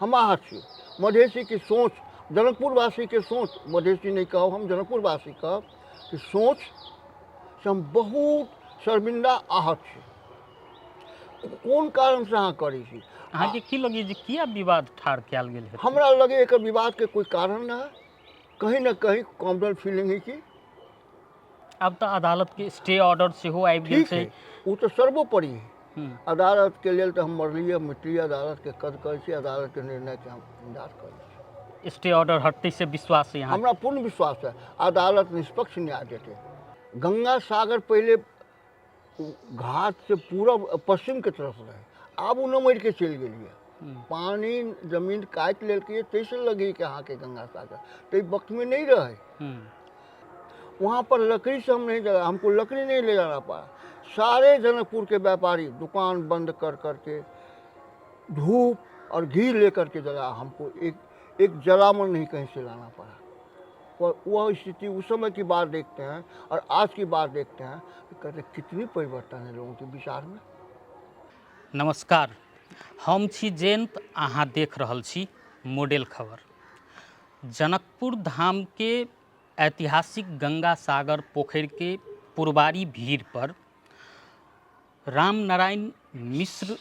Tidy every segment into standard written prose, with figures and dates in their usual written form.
हम आहत छी। मधेशीके सोच, जनकपुरवासीके सोच, मधेसी नहि कहब हम, जनकपुरवासी कहब कि सोच से हम बहुत शर्मिंदा आहत छी। कोन कारणसँ अहाँ करै छी? अहाँके की लगैए जे किया विवाद ठाढ़ कयल गेल हेतै? हमरा लगैए एकर विवादके कोइ कारण नहि है, कहीं ने कहीं कॉमनल फीलिंग है कि आब तऽ अदालतके स्टे ऑर्डर सेहो आबि गेल ठीक छै। है, ओ तऽ सर्वोपरि है। अदालतके लेल तऽ हम मरलियै मिटलियै, अदालतके कद्र करै छी, अदालतके निर्णयके हम इंतजार करै छी। स्टे ऑर्डर हटतै से विश्वास है अहाँके? हमरा पूर्ण विश्वास है अदालत निष्पक्ष न्याय देतै। गंगा सागर पहिले घाट से पूरब पश्चिम के तरफ रहे, आब ओ नमहर के चलि गेलियै। पानी जमीन काटि लेलकै, ताहिसँ लगै कि अहाँके गंगा सागर ताहि वक्तमे नहि रहै। वहाँ पर लकड़ी से हम नहीं जला, हमको लकड़ी नहीं ले जाना पड़ा। सारे जनकपुर के व्यापारी दुकान बंद कर करके धूप और घी लेकर के जला, हमको एक एक जलामन नहीं कहीं से लाना पड़ा। और वह स्थिति उस समय की बात देखते हैं और आज की बात देखते हैं तो कहते हैं कितनी परिवर्तन है लोगों के विचार में। नमस्कार, हम छी जयंत, अहाँ देख रहल छी मॉडल खबर। जनकपुर धाम के ऐतिहासिक गंगा सागर पोखरि के पुरबारी भीड़ पर राम नारायण मिश्र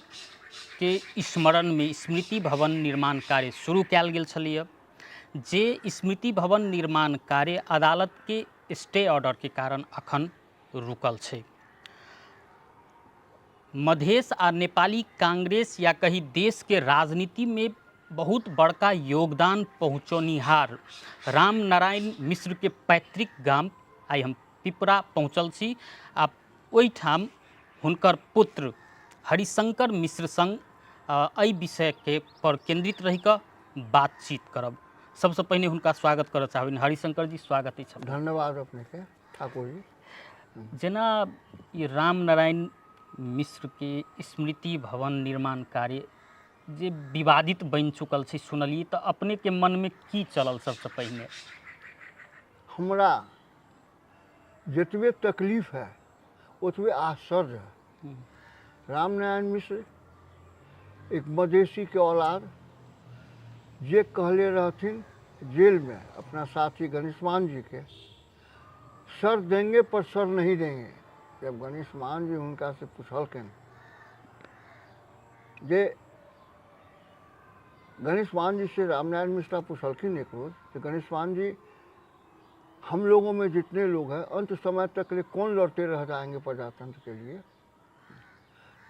के स्मरण में स्मृति भवन निर्माण कार्य शुरू कयल गेल छलैए, जे स्मृति भवन निर्माण कार्य अदालत के स्टे ऑर्डर के कारण अखन रुकल छै। मधेश आ नेपाली कांग्रेस या कही देश के राजनीति में बहुत बड़का योगदान पहुँचौनिहार राम नारायण मिश्र के पैतृक गाम आइ हम पिपरा पहुँचल छी आ ओहिठाम हुनकर पुत्र हरिशंकर मिश्र संग एहि विषयके पर केंद्रित रहि कऽ बातचीत करब। सबसँ पहिने हुनका स्वागत करऽ चाहबनि। हरिशंकर जी, स्वागत अछि। धन्यवाद अपनेके ठाकुर जी। जेना ई राम नारायण मिश्रके स्मृति भवन निर्माण कार्य जे विवादित बनि चुकल छै सुनलियै, तऽ अपनेके मनमे की चलल सबसँ पहिने? हमरा जतबे तकलीफ है ओतबे आश्चर्य है। रामनारायण मिश्र एक मधेसी के औलाद, जे कहले रहथिन जेल में अपना साथी गणेशमान जी के, सर देंगे पर सर नहीं देंगे। जब गणेशमान जी हुनका से पूछलखिन जे गणेशमान जी से रामनारायण मिश्रा पूछलखिन एक रोज कि गणेशमान जी, हम लोगों में जितने लोग हैं अंत समय तक लिए कौन लड़ते रह जाएंगे प्रजातंत्र के लिए?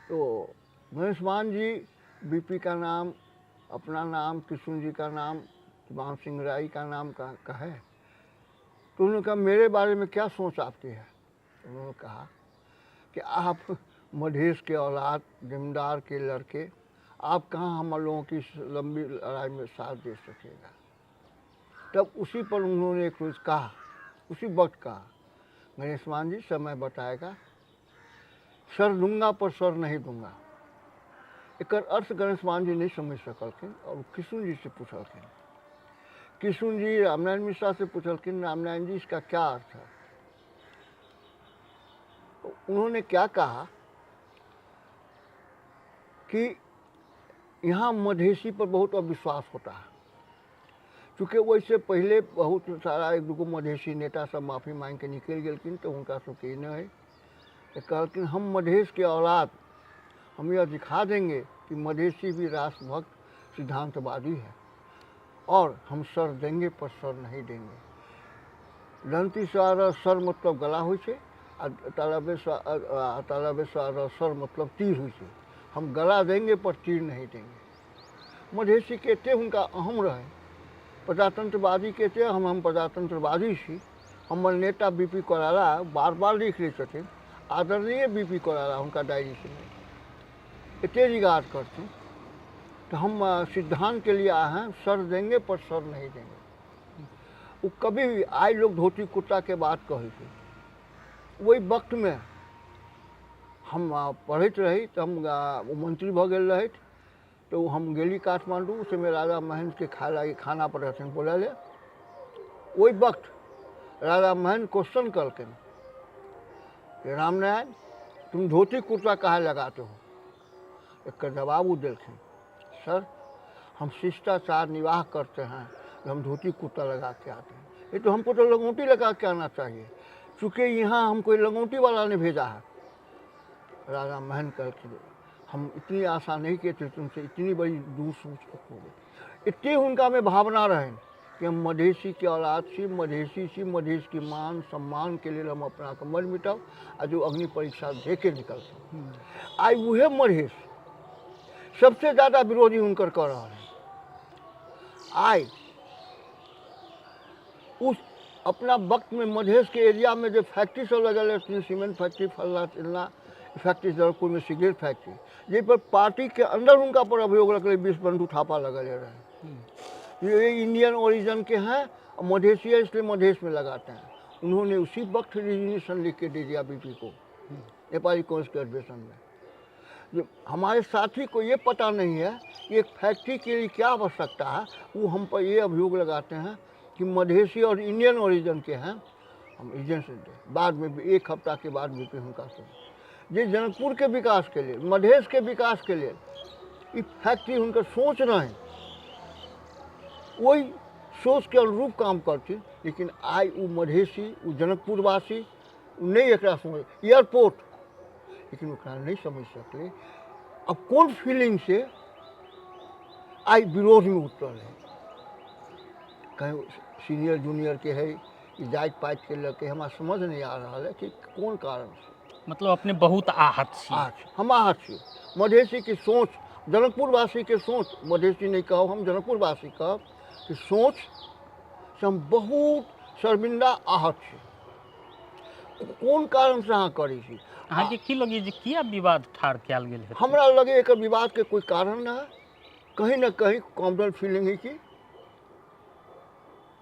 तो गणेशमान जी बीपी का नाम, अपना नाम, किशुन जी का नाम, मान सिंह राय का नाम कहे। तो उन्होंने कहा मेरे बारे में क्या सोच आपकी है? उन्होंने कहा कि आप मधेश के औलाद, जिम्मेदार के लड़के, आप कहाँ हम लोगों की लंबी लड़ाई में साथ दे सकेगा। तब उसी पर उन्होंने एक रोज़ कहा, उसी वक्त कहा, गणेशमान जी समय बताएगा, सर दूंगा पर सर नहीं दूंगा। एकर अर्थ गणेशमान जी नहीं समझ सकलखिन और किशुन जी से पूछलखिन। किशुन जी रामनारायण मिश्रा से पूछलखिन, रामनारायण जी इसका क्या अर्थ है? तो उन्होंने क्या कहा कि यहाँ मधेसी पर बहुत अविश्वास होता है, चूँकि वैसे पहले बहुत सारा एक दूगो मधेसी नेता सब माफ़ी मांग के निकल गेलखिन, तो हुनका सबके ई नहीं है। तो कहलखिन हम मधेश के औलाद, हम यह दिखा देंगे कि मधेसी भी राष्ट्रभक्त सिद्धांतवादी है और हम सर देंगे पर सर नहीं देंगे। दंती सर सर मतलब गला होइ छै आ तालबे सर सर मतलब तीर होइ छै। हम गला देंगे पर तीर नहीं देंगे। मधेसी के एते हुनका अहम रहे, प्रजातंत्रवादी के एते हम प्रजातंत्रवादी छी। हमर नेता बी पी कोराला बार बार लिख लै छथिन, आदरणीय बी पी कोराला हुनका डायरी से एते रिगार्ड करथिन, तो हम सिद्धांत के लिए आए हैं, सर देंगे पर सर नहीं देंगे। वो कभी भी आइ लोग धोती कुर्ता के बात कहै छै, ओहि वक्त में हम पढ़ैत रही तऽ हम ओ मंत्री भऽ गेल रहथि, तऽ हम गेली काठमांडू, उस समय राजा महेंद्र के खाना खाना पर रहथिन बोलै ले। ओहि वक्त राजा महेंद्र क्वेश्चन कलखिन कि रामनारायण तुम धोती कुर्ता काहे लगाते हो? एकर जवाब ओ देलखिन, सर हम शिष्टाचार निवाह करते हैं, हम धोती कुर्ता लगा के आते हैं, ये तो हमको तो लंगोटी लगा के आना चाहिए, चूँकि यहाँ हम कोई लंगोटी वाला नहीं भेजा है। राजा महेंद्र कहलखिन हम इतनी आशा नहीं किए थे तुमसे इतनी बड़ी दूर सोच रखोगे। इतनी हुनका में भावना रहनि कि हम मधेसी के औलाद छी, मधेसी छी, मधेश के मान सम्मान के लेल हम अपना के मर मिटब आ जो अग्नि परीक्षा दे के निकलतब। आइ उहे मधेश सबसे ज़्यादा विरोधी हुनकर कऽ रहल है। आइ उस अपना वक्त में मधेश के एरिया में जो फैक्ट्री सब लगल रहथिन, सीमेंट फैक्ट्री फलना चिलना फैक्ट्री, जनकपुर में सिगरेट फैक्ट्री, जाहि पर पार्टी के अंदर हुनका पर अभियोग रखले 20 बंधु थापा लगल रहे, ये इंडियन ओरिजिन के हैं और मधेसी है इसलिए मधेश में लगाते हैं। उन्होंने उसी वक्त रिजिग्नेशन लिख के दे दिया बीपी को, नेपाली कांग्रेस के अधिवेशन में। जो हमारे साथी को ये पता नहीं है कि एक फैक्ट्री के लिए क्या आवश्यकता है, वो हम पर ये अभियोग लगाते हैं कि मधेसी और इंडियन ओरिजिन के हैं, हम रिजिग्नेशन दें। बाद में भी एक हफ्ता के बाद भी हुनका से जे जनकपुर के विकास के लिए, मधेश के विकास के लिए ई फैक्ट्री हुनकर सोच रहे, वही सोच के अनुरूप काम करथिन, लेकिन आइ ओ मधेसी, ओ जनकपुरवासी ओ नहीं एकरा समझ, एयरपोर्ट लेकिन ओकरा नहीं समझ सकलै। अब कोन फीलिंग से आइ विरोध में उतरल है, कहीं सीनियर जूनियर के है, ई जाति पाति के लऽ के हमरा समझ नहीं आ रहा है कि कोन कारण से। मतलब अपने बहुत आहत छी। आहत छी, हम आहत छी। मधेसी की सोच, जनकपुरवासी के सोच, मधेसी नहीं कहब हम, जनकपुरवासी कहब कि सोच से हम बहुत शर्मिंदा आहत छी। कोन कारण से अहाँ करै छी? अहाँके की लगैए जे किया विवाद ठाढ़ कयल गेल हेतै? हमरा लगे एकर विवाद के कोई कारण ना है, कहीं ना कहीं कॉमनल फीलिंग है कि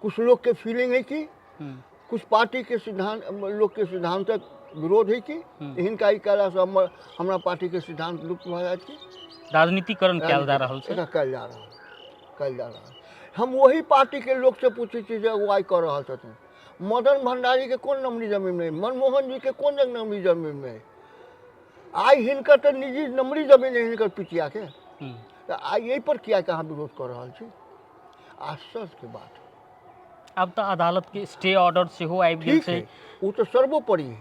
कुछ लोग के फीलिंग है कि कुछ पार्टी के सिद्धांत, लोग के सिद्धांतक विरोध है कि हिनका ई कयलासँ हमर हमरा पार्टी के सिद्धांत लुप्त भऽ जायत कि राजनीतिकरण कयल जा रहल छै, एकरा कयल जा रहल, कयल जा रहल। हम वही पार्टी के लोग से पूछै छी जे अगुवाई कऽ रहल छथिन, मदन भंडारी के कोन नमरी जमीन में, मनमोहन जी के कोन नमरी जमीन में, आइ हिनकर तऽ निजी नमरी जमीन है हिनकर पितिया के, तऽ आइ एहि पर किया अहाँ विरोध कऽ रहल छी? आश्चर्य के बात। आब तऽ अदालत के स्टे ऑर्डर सेहो आबि गेल ठीक छै। है, ओ तऽ सर्वोपरि है।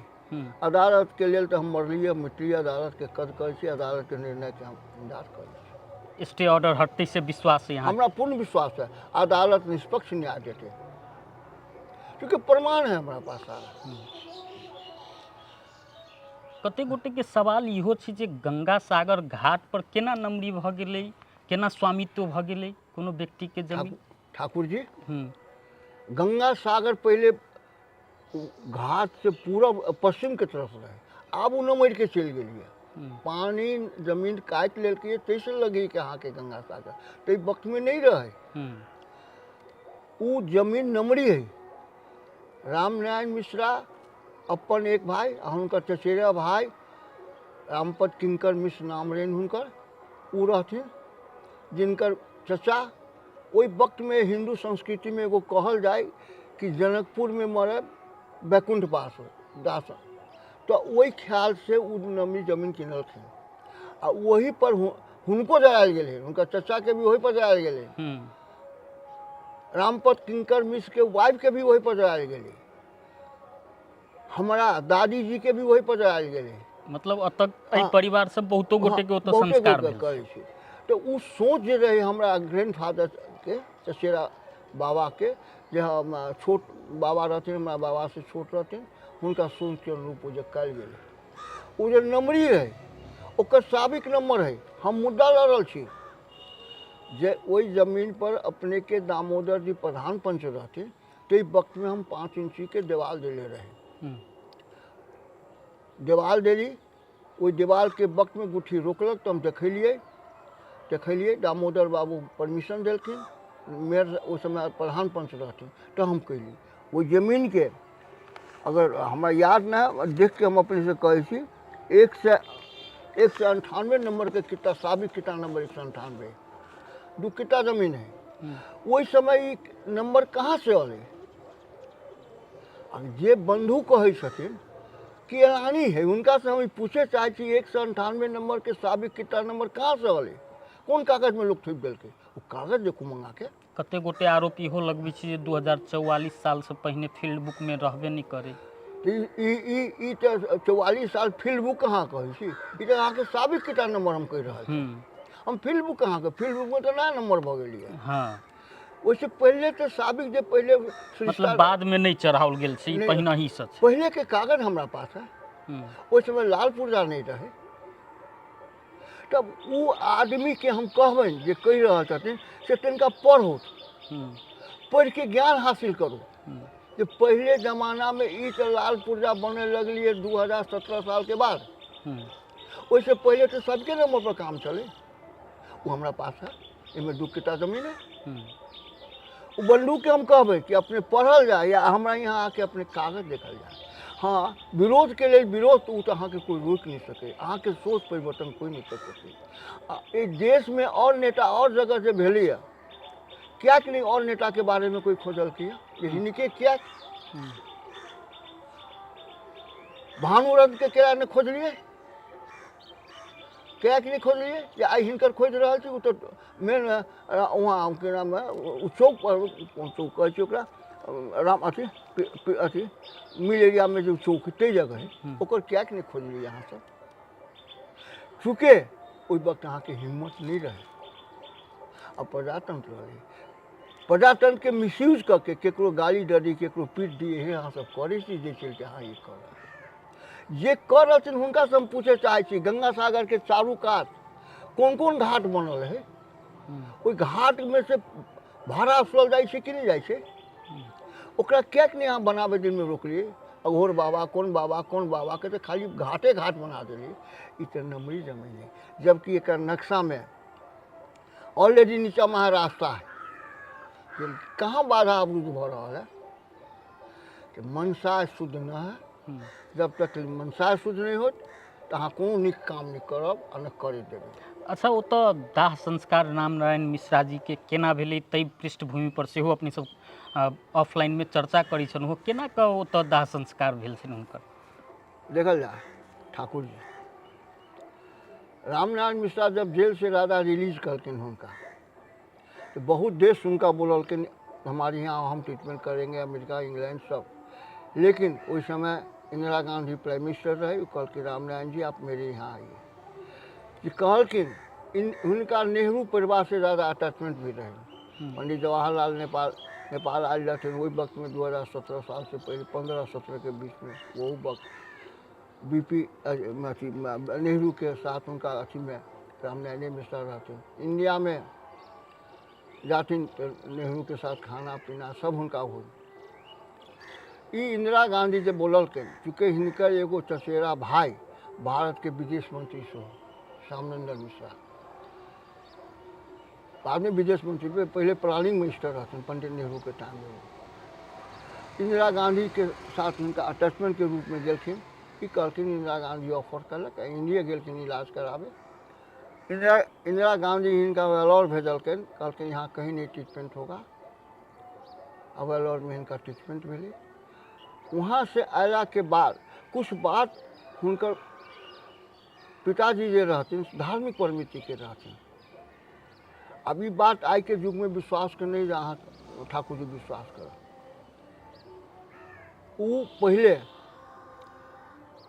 अदालत के लेल तऽ हम मरलियै मिटलियै, अदालत के कदर करै छी, अदालत के निर्णय के हम इंतजार करै छी। स्टे ऑर्डर हटतै से विश्वास है अहाँके? हमरा पूर्ण विश्वास है अदालत निष्पक्ष न्याय देतै, क्योंकि प्रमाण है हमरा पास सारा। कते गोटे के सवाल इहो छै जे गंगा सागर घाट पर केना नमरी भऽ गेलै, केना स्वामित्व भऽ गेलै कोनो व्यक्ति के जमीन? ठाकुर जी, गंगा सागर पहले घाट से पूरब पश्चिम के तरफ रहे, आब ओ नमरि के चलि गेलियै, पानी जमीन काटि लेलकै, ताहिसँ लगै कि अहाँके गंगा सागर ताहि वक्तमे नहि रहै, ओ जमीन नमरी है। रामनारायण मिश्रा अपन एक भाई आ हुनकर चचेरा भाई रामपद किंकर मिश्र नाम रहनि हुनकर, ओ रहथिन, जिनकर चचा ओहि वक्तमे हिन्दू संस्कृतिमे एगो कहल जाय कि जनकपुरमे मरे वैकुण्ठ वास हो दास, तऽ ओहि ख्यालसँ ओ नमी जमीन किनलखिन आ ओही पर हुनको जरायल गेलै, हुनकर चचाके भी ओही पर जरायल गेलै, रामपद किंकर मिश्र के वाइफ के भी वही पर जरायल गेलै, हमरा दादी जी के भी वही पर जरायल गेलै। मतलब एतऽ एहि परिवार सब बहुतो गोटे के ओतऽ बहुते संस्कार गोटे भेल। करै छै। तऽ ओ सोच जे रहै हमरा ग्रैंड फादर के, चचेरा बाबा के, जे हम छोट बाबा रहथिन, हमरा बाबा से छोट रहथिन, हुनका सोच के अनुरूप ओ जे कयल गेलै, ओ जे नमरी रहै ओकर साबिक नंबर है। हम मुद्दा लड़ल छी जे ओहि जमीन पर अपने के दामोदर जी प्रधान पंच रहथिन, ताहि वक्त में हम 5 इंची के देवाल देले रहे, देवाल देली, ओहि देवाल के वक्त में गुठी रोकलक तऽ हम देखलियै, दामोदर बाबू परमिशन देलखिन, मेयर ओहि समय प्रधान पंच रहथिन, तऽ हम कैली ओहि जमीन के, अगर हमरा याद नहि देख के हम अपने से कहै छी, 198 नंबर के किता साबिक किता नंबर 198 दू किता जमीन है। ओहि समय ई नंबर कहाँ से अलै? आ जे बंधु कहै छथिन कि एलानी है, हुनका से हम ई पूछे चाहै छी 198 नंबर के साबिक किता नंबर कहाँ से अलै, कोन कागज में लोग थोपि देलकै? ओ कागज देखू मंगाके। कते गोटे आरोप इहो लगबै छै जे 2044 सालसँ पहिने फील्ड बुकमे रहबे नहि करै। ई ई ई ई तऽ 44 साल फील्ड बुक अहाँ कहै छी, ई तऽ अहाँके साबिक केटा नंबर हम कहि रहल छी। हम फील्ड बुक अहाँके फील्ड बुकमे तऽ नया नंबर भऽ गेल यऽ। ओहिसँ पहिले तऽ साबिक जे पहिले मतलब बादमे नहि चढ़ाओल गेल छै, ई पहिनहिसँ छै। पहिलेके कागज हमरा पास है। ओहि समय लाल पुर्जा नहि रहै। तब ओ आदमीके हम कहबनि जे कहि रहल छथिन से तनिका पढ़ू, पढ़िके ज्ञान हासिल करू जे पहिले जमानामे ई तऽ लाल पुर्जा बनै लगलियै 2017 सालके बाद, ओहिसँ पहिले तऽ सबके नंबर पर काम चलै। ओ हमरा पास है, एहिमे 2 किता जमीन है। ओ बंदूकके हम कहबै कि अपने पढ़ल जाय या हमरा यहाँ आके अपने कागज देखल जाय। हाँ, विरोधके लेल विरोध ओ तऽ अहाँके कोइ रोकि नहि सकै, अहाँके सोच परिवर्तन कोइ नहि कऽ सकै। आ एहि देशमे आओर नेता आओर जगह जे भेलैए, किएक नहि आओर नेताके बारेमे कोइ खोजलकैए जे हिनके किएक भानुरथके केना नहि खोजलियै, किएक नहि खोजलियै जे आइ हिनकर खोजि रहल छी। ओ तऽ मेन वहाँ की नाम है, ओ चौक पर, कोन चौक कहै छै ओकरा, राम अथी अथी मिल एरियामे जे चौक है ताहि जगह है, ओकर किएक नहि खोजलियै अहाँ सब? चूँकि ओहि वक्त अहाँके हिम्मत नहि रहै आ प्रजातंत्र रहै, प्रजातंत्रके मिसयूज कऽ के केकरो गाली दऽ दी, केकरो पीट दी, इहे अहाँ सब करै छी, जे चलते अहाँ ई कऽ रहल छी। जे कऽ रहल छथिन हुनकासँ हम पूछय चाहै छी, गंगा सागरके चारू कात कोन कोन घाट बनल है, ओहि घाटमे से भाड़ा असुलल जाइ छै कि नहि जाइ छै? ओकरा किएक नहि अहाँ बनाबै दिनमे रोकलियै? अघोर बाबा कोन बाबा कोन बाबाके तऽ खाली घाटे घाट बना देलियै। ई तऽ नमरी जमीन है, जबकि एकर नक्शामे ऑलरेडी नीचाँमे अहाँ रास्ता है, कहाँ बाधा अवरुद्ध भऽ रहल है? तऽ मनसा शुद्ध न है, जब तक मनसा शुद्ध नहि होत तऽ अहाँ कोनो नीक काम नहि करब आ नहि करे देबै। अच्छा, ओतऽ दाह संस्कार रामनारायण मिश्रा जीके केना भेलै ताहि पृष्ठभूमिपर सेहो अपने सब ऑफलाइनमे चर्चा करै छलहुँ, केना कऽ ओतऽ दाह संस्कार भेल छनि हुनकर? देखल जाय ठाकुर जी, रामनारायण मिश्रा जब जेल से राधा रिलीज करलखिन हुनका, तो बहुत देश हुनका बोललखिन हमारे यहाँ हम ट्रीटमेंट करेंगे, अमेरिका इंग्लैंड सब। लेकिन उस समय इंदिरा गांधी प्राइम मिनिस्टर रहे, वो कहलखिन रामनारायण जी आप मेरे यहाँ आइए। जे कहलखिन इन हुनका नेहरू परिवार से ज़्यादा अटैचमेंट भी रहे। पंडित जवाहरलाल नेपाल नेपाल आयल रहथिन ओहि वक्तमे 2017 साल से पहले 15-17 के बीच में, वो वक्त बी पी अथी नेहरू के साथ हुनका अथी में रामनारायण मिश्रा रहथिन। इंडिया में जाथिन तऽ नेहरू के साथ खाना पीना सब हुनका हो। ई इंदिरा गांधी जे बोललखिन, चूँकि हिनकर एगो चचेरा भाई भारत के विदेश मंत्री सेहो श्यामनंदन मिश्रा, बाद में विदेश मंत्री पे पहले प्लानिंग मिनिस्टर रहथिन पंडित नेहरू के टाइम में। इंदिरा गांधी के साथ हुनका अटैचमेंट के रूप में गेलखिन। ई कहलखिन इंदिरा गांधी ऑफर कलक, इंडिया गेलखिन इलाज कराबे। इंदिरा इंदिरा गांधी हिनका वेलोर भेजलखिन, कहलखिन यहाँ कहीं नहीं ट्रीटमेंट होगा। आ वेलोर में हिनका ट्रीटमेंट भेलै। वहाँ से अयला के बाद कुछ बात हुनकर पिताजी जे रहथिन धार्मिक प्रवृत्ति के रहथिन। अब ई बात आइ के युग में विश्वास के नहीं जे अहाँ ठाकुर जी विश्वास करब। ओ पहिले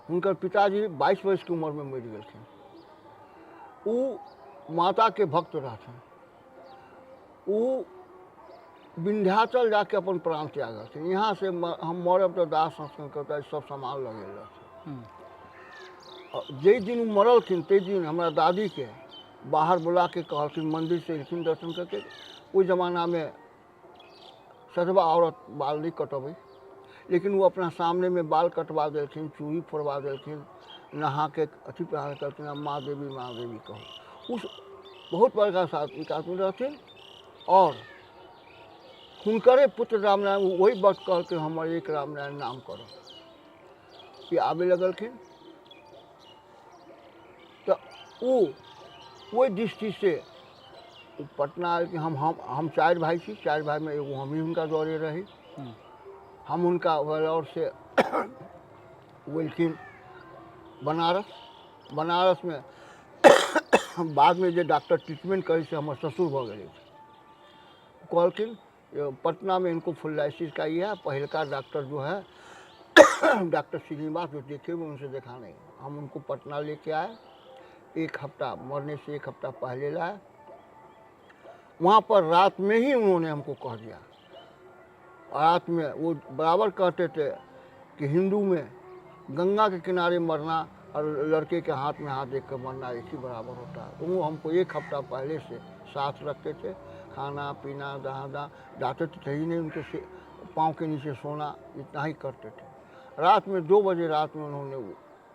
हुनकर पिताजी 22 वर्ष के उम्र में मरि गेलखिन। ओ माता के भक्त रहथिन। ओ विंध्याचल जाके अपन प्राण त्यागलखिन। यहाँ से हम मरब तऽ दाह संस्कार करता, सब सामान लऽ गेल रहथिन। जाहि दिन ओ मरलखिन ताहि दिन हमरा दादीके बाहर बुला के कहलखिन, मंदिर से एलखिन दर्शन करके। ओहि जमानामे सधवा औरत बाल नहीं कटबै, लेकिन वो अपना सामने में बाल कटवा देलखिन, चूड़ी फोड़वा देलखिन, नहा के अथी पहन करलखिन, माँ देवी माँ देवी कहू। उस बहुत बड़का सात्विक आदमी रहथिन और हुनकरे पुत्र रामनारायण वही वक्त कहलखिन हमर एक रामनारायण नाम करो। ई आबे लगलखिन तऽ ओ ओहि दृष्टिसँ ओ पटना आयल कि हम 4 भाइ छी, 4 भाइमे एगो हमही हुनका जरे रही। हम हुनका वेलोरसँ एलखिन बनारस। बनारसमे बादमे जे डॉक्टर ट्रीटमेंट करै से हमर ससुर भऽ गेलै। कहलखिन पटना में इनको फुलाइसिस का ये है, पहिलका डॉक्टर जो है डॉक्टर श्रीनिवास जो देखे हुए उनसे देखा नहीं। हम उनको पटना लेके आए, एक हफ्ता मरने से एक हफ्ता पहले लाए। वहाँ पर रात में ही उन्होंने हमको कह दिया, रात में वो बराबर कहते थे कि हिंदू में गंगा के किनारे मरना और लड़के के हाथ में हाथ देख कर मरना एक ही बराबर होता है। तो वो हमको एक हफ्ता पहले से साथ रखते थे, खाना पीना जहाँ जहाँ जाते तो थे ही नहीं, उनके से पाँव के नीचे सोना इतना ही करते थे। रात में 2 बजे रात में उन्होंने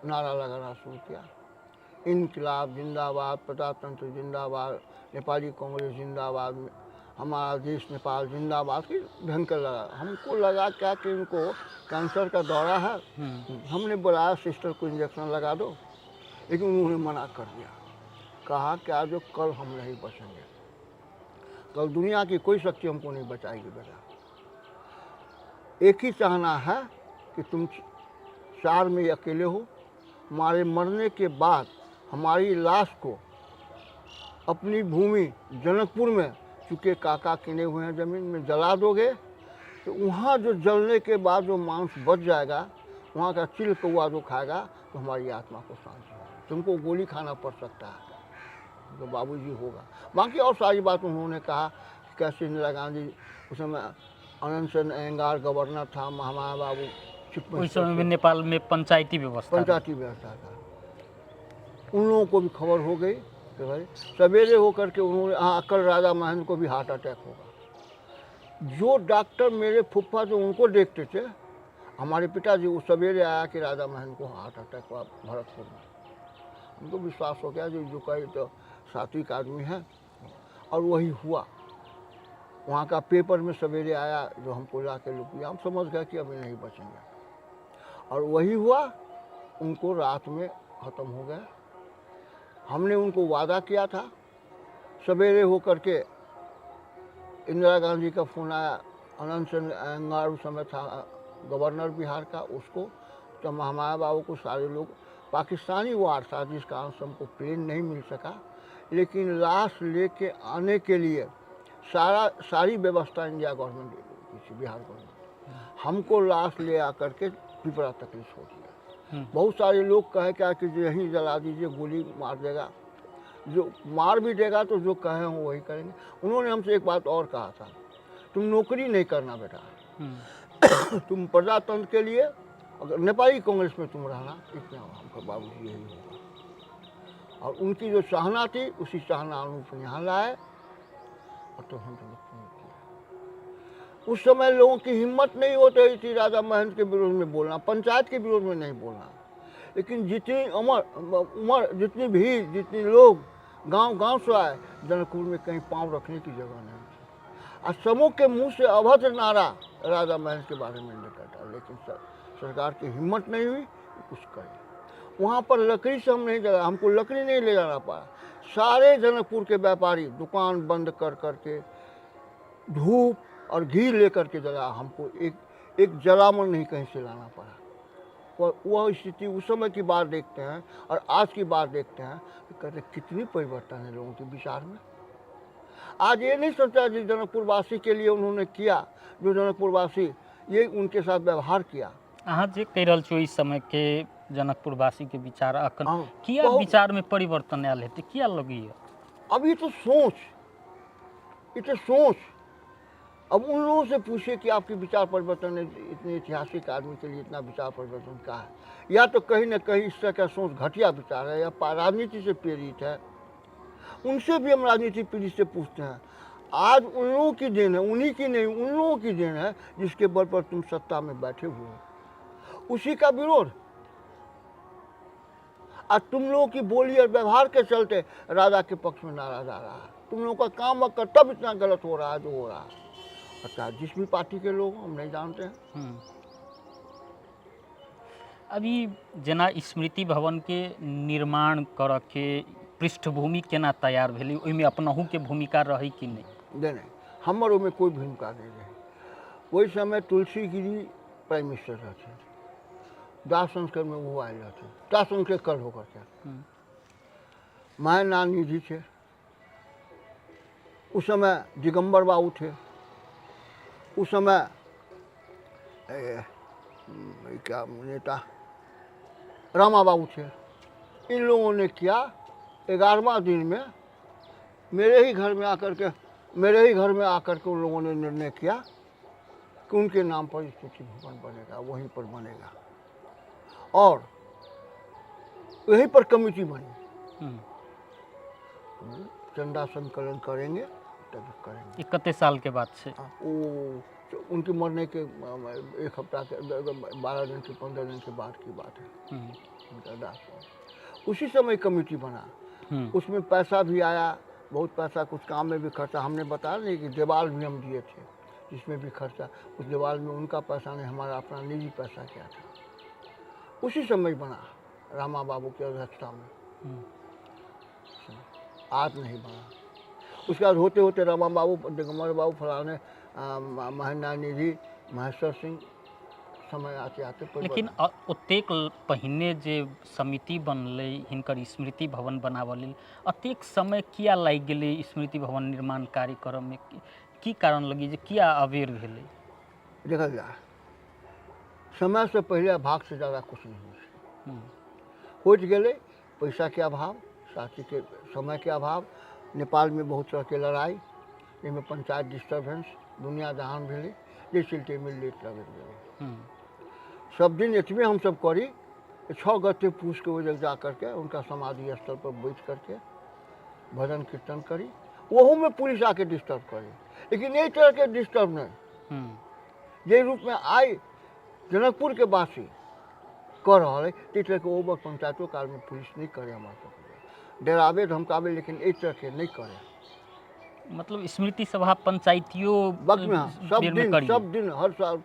नारा लगाना शुरू किया, इनकलाब जिंदाबाद, प्रजातंत्र जिंदाबाद, नेपाली कांग्रेस जिंदाबाद, हमारा देश नेपाल जिंदाबाद की भयंकर लगा। हमको लगा क्या कि इनको कैंसर का दौरा है। हमने बुलाया सिस्टर को इंजेक्शन लगा दो, लेकिन उन्होंने मना कर दिया। कहा क्या जो कल हम नहीं बचेंगे, कल दुनिया की कोई शक्ति हमको नहीं बचाएगी बेटा। एक ही चाहना है कि तुम चार में अकेले हो, हमारे मरने के बाद हमारी लाश को अपनी भूमि जनकपुर में, चूँकि काका किने हुए हैं ज़मीन में, जला दोगे तो वहाँ जो जलने के बाद जो मांस बच जाएगा, वहाँ का चिल कौआ जो खाएगा तो हमारी आत्मा को शांति होगी। तुमको गोली खाना पड़ सकता है तो बाबूजी होगा। बाकी और सारी बात उन्होंने कहा कैसे इंदिरा गांधी, उस समय अनंत सेन अयंगार गवर्नर था, महामाया बाबू चीफ ओहि समय में नेपाल में पंचायती व्यवस्था। पंचायती व्यवस्था था। उन लोगों को भी खबर हो गई कि भाई सवेरे होकर के उन्होंने, हाँ कल राजा महेंद्र को भी हार्ट अटैक होगा। जो डॉक्टर मेरे फुफ्फा जो उनको देखते थे, हमारे पिताजी, वो सवेरे आया कि राजा महेंद्र को हार्ट अटैक हुआ भरतपुर में। हमको विश्वास हो गया जो जो कहे तो सात्विक आदमी है, और वही हुआ। वहाँ का पेपर में सवेरे आया जो हमको ला के लुक लिया, हम समझ गए कि अभी नहीं बचेंगे, और वही हुआ। उनको रात में ख़त्म हो गया। हमने उनको वादा किया था। सवेरे होकर के इंदिरा गांधी का फ़ोन आया, अनंत सिंह अयंगार उस समय था गवर्नर बिहार का, उसको तो महामाया बाबू को सारे लोग, पाकिस्तानी वार था जिस कारण से हमको प्लेन नहीं मिल सका, लेकिन लाश लेके आने के लिए सारी व्यवस्था इंडिया गवर्नमेंट की थी, बिहार गवर्नमेंट। हमको लाश ले आकर के पिपरा तक छोड़ दिया। बहुत सारे लोग कहे क्या कि यहीं जला दीजिए, गोली मार देगा, जो मार भी देगा तो जो कहे हों वही करेंगे। उन्होंने हमसे एक बात और कहा था, तुम नौकरी नहीं करना बेटा, तुम प्रजातंत्र के लिए अगर नेपाली कांग्रेस में तुम रहना, इतना हमको बाबूजी यही होगा। और उनकी जो चाहना थी उसी चाहना अनुरूप यहाँ लाए और तो हम किया। उस समय लोगों की हिम्मत नहीं होती रही थी राजा महेंद्र के विरोध में बोलना, पंचायत के विरोध में नहीं बोलना, लेकिन जितनी उम्र जितनी भीड़, जितनी लोग गांव गांव से आए, जनकपुर में कहीं पांव रखने की जगह नहीं थी। और समूह के मुंह से अभद्र नारा राजा महेंद्र के बारे में निकलता, लेकिन सरकार की हिम्मत नहीं हुई कुछ करे। वहाँ पर लकड़ी से हम नहीं जला, हमको लकड़ी नहीं ले जाना पड़ा। सारे जनकपुर के व्यापारी दुकान बंद कर करके धूप और घी लेकर के जला, हमको एक एक जलामन नहीं कहीं से लाना पड़ा। वह स्थिति उस समय की बात देखते हैं और आज की बात देखते हैं तो कहते कितनी परिवर्तन है लोगों के विचार में। आज ये नहीं सोचा जो जनकपुरवासी के लिए उन्होंने किया, जो जनकपुरवासी ये उनके साथ व्यवहार किया। अहाँ जे कहि रहल छी ओहि समय के जनकपुरवासी के विचार अखन किया विचार में परिवर्तन आयल हेतै, किया लगैया? अब ये तो सोच, ये तो सोच। अब उन लोगों से पूछिए कि आपके विचार परिवर्तन इतने ऐतिहासिक आदमी के लिए इतना विचार परिवर्तन का है, या तो कहीं ना कहीं इस तरह का सोच घटिया विचार है या राजनीति से प्रेरित है। उनसे भी हम राजनीति पीड़ित से पूछते हैं, आज उन लोगों की then है, उन्हीं की नहीं उन लोगों की then है जिसके बल पर तुम सत्ता में बैठे हुए हो, उसी का विरोध। आज तुम लोगों की बोली और व्यवहार के चलते राजा के पक्ष में नाराज आ रहा है। तुम लोगों का काम और कर्तव्य इतना गलत हो रहा है जो हो रहा है। अच्छा, जिस भी पार्टी के लोग हम नहीं जानते हैं। अभी जेना स्मृति भवन के निर्माण करऽ के पृष्ठभूमि केना तैयार भेलै, ओहिमे अपनहु के भूमिका रहै कि नहीं? नहीं नहीं, हमर ओहिमे कोई भूमिका नहीं रहे। ओहि समय तुलसी गिरी प्राइम मिनिस्टर रहथिन, दाह संस्कार में वो आयल रहथिन, दाह संस्कार कल होकर के मायानाथ निधि थे, उस समय दिगंबर बाबू थे, उस समय क्या नेता रामा बाबू थे, इन लोगों ने किया 11वां दिन में मेरे ही घर में आकर के, मेरे ही घर में आकर के उन लोगों ने निर्णय किया कि उनके नाम पर स्मृति भवन बनेगा, वहीं पर बनेगा और यहीं पर कमेटी बनी। चंदा संकलन करेंगे तब करेंगे। ई कते साल के बात छै? हाँ, वो तो उनके मरने के एक हफ्ता के 12 दिन के 15 दिन के बाद की बात है। उनका दाह उसी समय कमेटी बना, उसमें पैसा भी आया, बहुत पैसा, कुछ काम में भी खर्चा। हमने बताया नहीं कि दीवार भी हम दिए थे जिसमें भी खर्चा, उस दीवार में उनका पैसा नहीं, हमारा अपना निजी पैसा क्या था। उसी समय बना रामा बाबू की अध्यक्षता में, आज नहीं बना। उसके बाद होते होते रामा बाबू, दिगंबर बाबू, फलाने महेंद्र निधि, महेश्वर सिंह, समय आते आते परिवर्तन। लेकिन ओतेक पहिने जे समिति बनलै हिनकर स्मृति भवन बनाबऽ लेल, अतेक समय किया लागि गेलै स्मृति भवन निर्माण कार्य करऽमे? की कारण लगी जे किया अबेर भेलै? देखल जाए समय से पहले भाग से ज़्यादा कुछ नहीं होइ छै। होइत गेलै पैसा के अभाव, साथी के समय के अभाव, नेपाल में बहुत तरह के लड़ाई, एहिमे पंचायत डिस्टर्बेंस, दुनिया जहान भेलै, जाहि चलते एहिमे लेट लगैत गेलै। सब दिन एतबे हमसब करी, 6 गते पूस के ओहि जा करके उनका समाधि स्थल पर बैठ करके भजन कीर्तन करी, ओहूमे पुलिस आके डिस्टर्ब करी, लेकिन एहि तरहके डिस्टर्ब नहि जाहि रूपमे आइ जनकपुरके वासी कऽ रहल अइ, ताहि तरहके ओ वक्त पंचायतो कालमे पुलिस नहि करै। हमरा सबके डराबै धमकाबै, लेकिन एहि तरहके नहि करै। मतलब स्मृति सभा पंचायतियो वक्त में, हाँ, सब बेरमे दिन करियै। सब दिन हर साल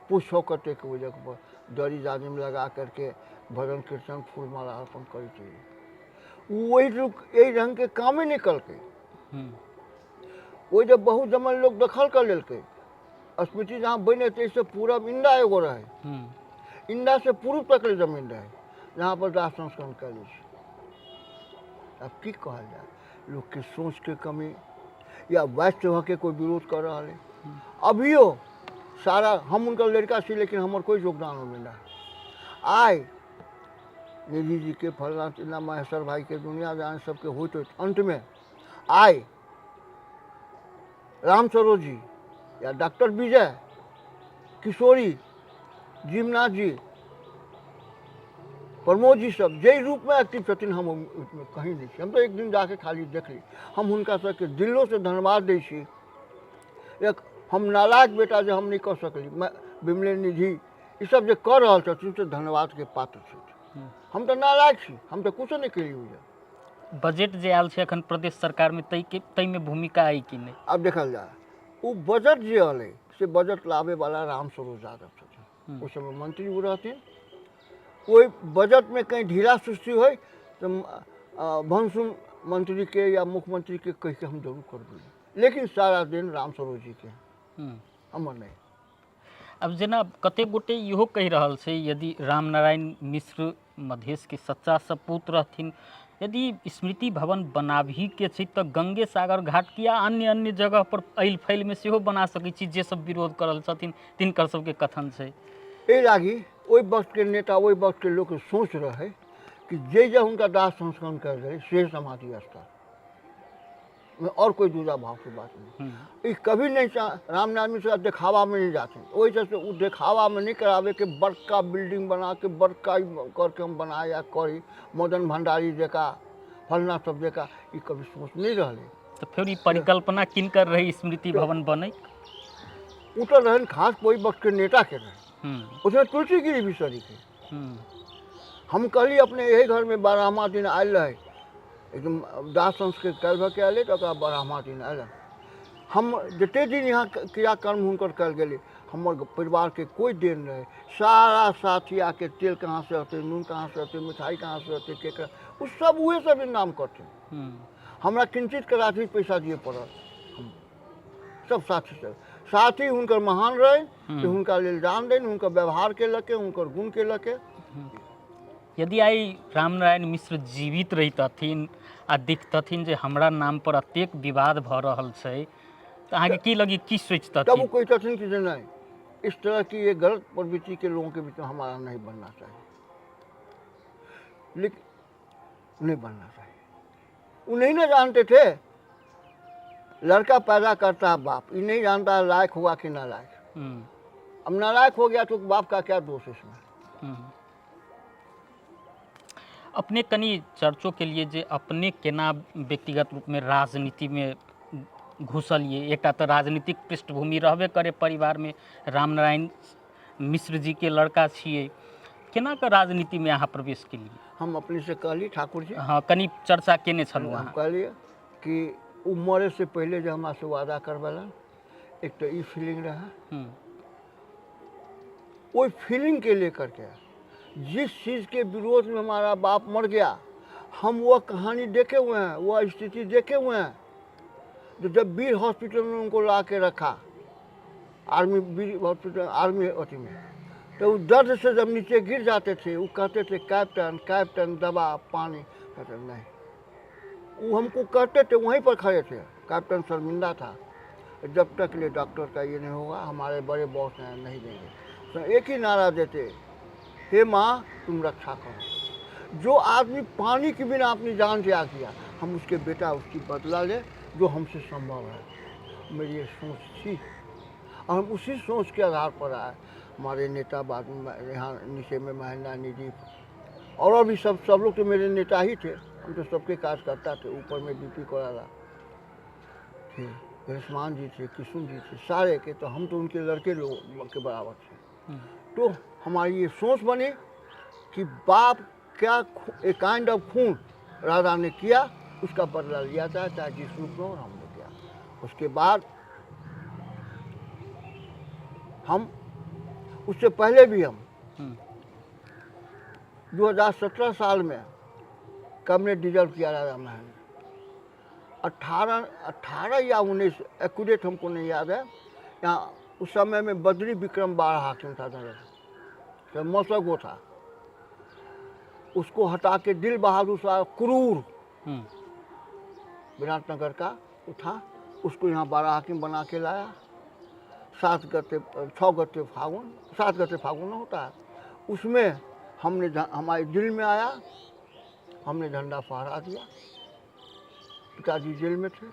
पूस 6 कते के वजह पर दरी जाजिम लगा करके भजन कीर्तन फूल माला अर्पण करै चाहिए। वही रुक एहि रंग के कामे नहि कलकै। ओहि जब बहुत जमन लोग दखल कर लेलकै। स्मृति जहाँ बने ताहिसँ पूरब इंदा एगो रहै, इंदा से पूर्व तक ले जमीन रहै जहाँ पर दाह संस्करण कयल जाइ छै। आब की कहल जाय, लोकके सोचके कमी या वैश्य होके कोई विरोध कर रहल है। अभियो सारा हम उनकर लड़का छी, लेकिन हमर कोई योगदान ओहिमे नहि। आइ निधि जी के, फलना चिल्ला महेश्वर भाई के, दुनिया जहान सबके होइत होइत अंतमे आइ राम सरोज जी या डॉक्टर विजय किशोरी, जीवनाथ जी, प्रमोद जी सब जाहि रूपमे एक्टिव छथिन, हम ओहिमे कहीं नहि छी। हम तऽ एक दिन जाके खाली देखली। हम हुनका सबके दिलोसँ धन्यवाद दै छी। एक हम नालायक बेटा जे हम नहि कऽ सकली, विमले निधि ई सब जे कऽ रहल छथिन से धन्यवादके पात्र छथि। हम तऽ नालायक छी, हम तऽ कुछो नहि केलियै ओहिमे। बजट जे आयल छै अखन प्रदेश सरकारमे, ताहिके ताहिमे भूमिका अइ कि नहि? आब देखल जाय, ओ बजट जे एलै से बजट लाबैवला राम स्वरूप यादव छथिन, ओहि समय मंत्री ओ रहथिन। ओहि बजटमे कहीं ढीला सुस्ती होइ तऽ भनसुन मंत्रीके या मुख्यमंत्रीके कहिके हम जरूर करबै, लेकिन सारा दिन राम स्वरूप जीके, हमर नहि। आब जेना कतेक गोटे इहो कहि रहल छै, यदि रामनारायण मिश्र मधेशके सच्चा सपूत रहथिन, यदि स्मृति भवन बनाबहीके छै तऽ गंगे सागर घाट किया अन्य अन्य जगह पर ऐल फैलमे सेहो बना सकै छी, जे सब विरोध कर रहल छथिन तिनकर सबके कथन छै। एहि लागी ओहि वक्तके नेता, ओहि वक्तके लोकके सोच रहै कि जे जे हुनका दाह संस्करण कयल गेलै से समाधि स्थल में, और कोई दूसरा भाव की बात नहीं। ई कभी नहीं रामनारायण मिश्रा देखावा में नहीं जाते। ओहि से ओ देखावा में नहीं करावे के बड़का बिल्डिंग बना के बड़का ई करके हम बनाए या करी मदन भंडारी जका फलना सब जका, ई कभी सोच नहीं रहलै। तऽ फेर ई परिकल्पना किनकर रहै स्मृति भवन बनै? ओ तऽ रहनि खास कोई वक्त के नेता के रहे, उसमें तुलसी गिरी भी शरीक है। हम कहली अपने यही घर में 12वां दिन आयल रहे, एकदम दाह संस्कार कयल भऽ के आयलै तऽ ओकरा 12वां दिन आयल। हम जते दिन यहाँ क्रियाकर्म हुनकर कयल गेलै, हमर परिवारके कोई देन नहीं, सारा साथी आके तेल कहाँ से अतै, नून कहाँ से अतै, मिठाई कहाँ से अतै, के ओ सब उहे सब नाम करथिन। हमरा किंचित कदाचित पैसा दिए पड़ल। हम सब साथी सब साथी हुनकर महान रहे कि हुनका लेल जान देन, हुनकर व्यवहार के लके, हुनकर गुण के लके। यदि आइ रामनारायण मिश्र जीवित रहितथिन आ देखतथिन जे हमरा नामपर एतेक विवाद भऽ रहल छै, तऽ अहाँके की लगी, की सोचितथिन? तब वो कहतथिन कि जे नहीं, इस तरह की ये गलत प्रवृत्ति के लोगों के बीच में हमारा नहीं बनना चाहिए, लेकिन नहीं बनना चाहिए। वो नहीं ना जानते थे, लड़का पैदा करता है बाप, ये नहीं जानता है लायक हुआ कि नालायक। अब नालायक हो गया तो बाप का क्या दोष इसमें? अपने कनि चर्चो के लिए जे अपने केना व्यक्तिगत रूपमे राजनीतिमे घुसलियै। एकटा तऽ राजनीतिक पृष्ठभूमि रहबे करे परिवारमे, रामनारायण मिश्र जीके लड़का छियै, केना कऽ राजनीतिमे अहाँ प्रवेश केलियै? हम अपने से कहली ठाकुर जी। हँ, कनि चर्चा केने छलहुँ हम अहाँ। कहलियै कि ओ मरे से पहिले जे हमरा से वादा करबेलन, एक तऽ ई फीलिंग रहै। ओहि फीलिंग के लेकर के जिस चीज़ के विरोध में हमारा बाप मर गया, हम वह कहानी देखे हुए हैं, वह स्थिति देखे हुए हैं। तो जब वीर हॉस्पिटल में उनको ला के रखा, आर्मी वीर हॉस्पिटल आर्मी अथी में, तो वो दर्द से जब नीचे गिर जाते थे, वो कहते थे कैप्टन कैप्टन दवा पानी, कहते नहीं, वो हमको कहते थे, वहीं पर खड़े थे, कैप्टन शर्मिंदा था, जब तक ले डॉक्टर का ये नहीं होगा, हमारे बड़े बॉस हैं, नहीं देंगे। तो एक ही नारा देते, हे माँ तुम रक्षा करो। जो आदमी पानी के बिना अपनी जान त्याग दिया, हम उसके बेटा उसकी बदला ले जो हमसे संभव है। मेरी ये सोच थी और हम उसी सोच के आधार पर आए। हमारे नेता बाद में यहाँ नीचे में महेंद्र निधि और भी सब सब लोग तो मेरे नेता ही थे, हम तो सबके कार्यकर्ता थे। ऊपर में बीपी कोराला थे, गणेशमान जी थे, किशुन जी थे, सारे के, तो हम तो उनके लड़के लोग के बराबर थे। तो हमारी ये सोच बनी कि बाप क्या एक काइंड ऑफ खून राधा ने किया, उसका बदला लिया जाए, चाहे जिस रूप में हो, हमने किया। उसके बाद हम उससे पहले भी हम 2017 साल में कैबिनेट डिजॉल्व किया राजा महेंद्र, 18 या 19 एक्यूरेट हमको नहीं याद है। यहाँ उस समय में बद्री विक्रम बारह हाकिम था, तो मौसक वो था, उसको हटा के दिल बहादुर शाह क्रूर विराटनगर का वो था, उसको यहाँ 12 हाकिम बना के लाया। 7 गते 6 गते फागुन, 7 गते फागुन होता है, उसमें हमने हमारे दिल में आया, हमने झंडा फहरा दिया। पिताजी जेल में थे,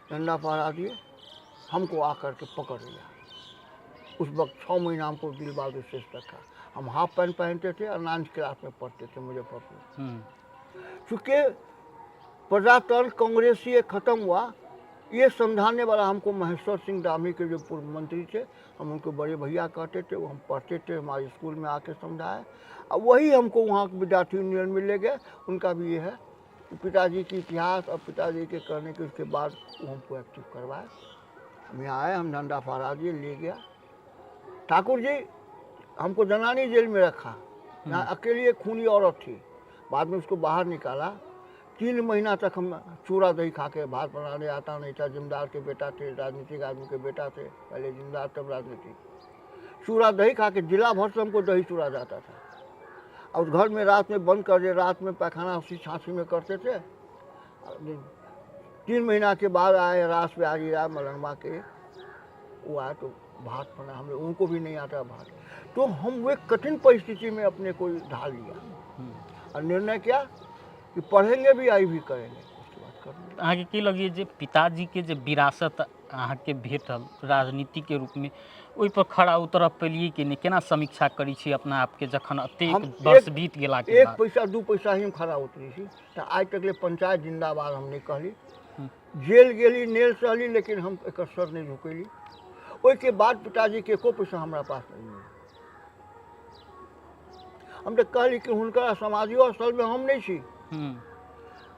झंडा फहरा दिए, हमको आकर के पकड़ लिया। उस वक्त 6 महीना हमको दिल बहादुर श्रेष्ठ रखा। हम हाफ पैंट पहनते थे और 9th class में पढ़ते थे मुजफ्फरपुर। चूँकि प्रजातंत्र कांग्रेसी ये खत्म हुआ, ये समझाने वाला हमको महेश्वर सिंह दामी के जो पूर्व मंत्री थे, हम उनको बड़े भैया कहते थे, वो हम पढ़ते थे, हमारे स्कूल में आके समझाए और वही हमको वहाँ के विद्यार्थी यूनियन में ले गए। उनका भी ये है कि पिताजी की इतिहास और पिताजी के करने के उसके बाद वो हमको एक्टिव करवाए। हम यहाँ आए, हम झंडा फहरा दिए, ले गया। ठाकुर जी हमको जनानी जेल में रखा, यहाँ अकेली एक खूनी औरत थी, बाद में उसको बाहर निकाला। 3 महीना तक हम चूड़ा दही खा के, भात बनाने आता नहीं था, जिम्मेदार के बेटा थे, राजनीतिक आदमी के बेटा थे, पहले जिम्मेदार तब राजनीति। चूड़ा दही खा के जिला भर से हमको दही चूड़ा जाता था। और घर में रात में बंद कर दिए, रात में पैखाना उसी छाछी में करते थे। 3 महीना के बाद आए रास पे आ गया मलंगवा के, वो आए तो भात बना, हम उनको भी नहीं आता भात। तो हम वे कठिन परिस्थिति में अपने को ढाल लिया और निर्णय किया कि पढ़ेंगे भी, आई भी करेंगे, उसके बाद करेंगे। अहाँके की लगैए जे पिताजीके जे विरासत अहाँके भेटल राजनीतिके रूपमे, ओहिपर खरा उतरऽ पेलियै कि नहि? केना समीक्षा करै छी अपना आपके जखन एतेक हम वर्ष बीत गेलाके एक बाद? पैसा 2 पैसा ही हम खरा उतरी छी, तऽ आइ तक ले पंचायत जिंदाबाद हम नहि कहली। जेल गेली, नेल सहली, लेकिन हम एकर सर नहि झुकेली। ओहिके बाद पिताजीके एको पैसा हमरा पास नहि मिलल। हम तऽ कहली कि हुनकर समाधियो स्थलमे हम नहि छी।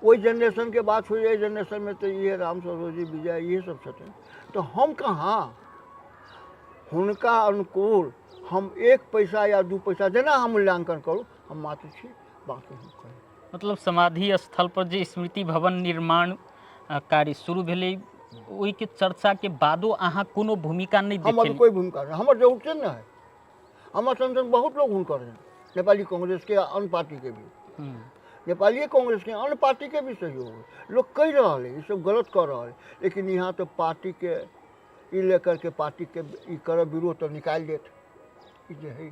ओहि जेनरेशनके बात होइ, एहि जेनरेशनमे तऽ इहे राम सरोजी विजय इहे सब छथिन, तऽ हम कहाँ हुनका अनुकूल हम 1 पैसा या 2 पैसा जेना हम मूल्यांकन करू, हम मात्र छी, बाकी हम करी। मतलब समाधि स्थल पर जे स्मृति भवन निर्माण कार्य शुरू भेलै, ओहिके चर्चाके बादो अहाँ कोनो भूमिका नहि हम अभी देखेलियै? कोइ भूमिका नहि, हमर जरूरते नहि है। हमर संग बहुत लोग हुनकर हैं, नेपाली कांग्रेस के अन्य पार्टी के भी, नेपाली कांग्रेस के अन्य पार्टी के भी सहयोग है। लोग कहि रहल है ई सब गलत कऽ रहल है, लेकिन यहाँ तो पार्टी के ई लेकर के पार्टीके ई करब विरोध तऽ निकालि देत। ई जे हइ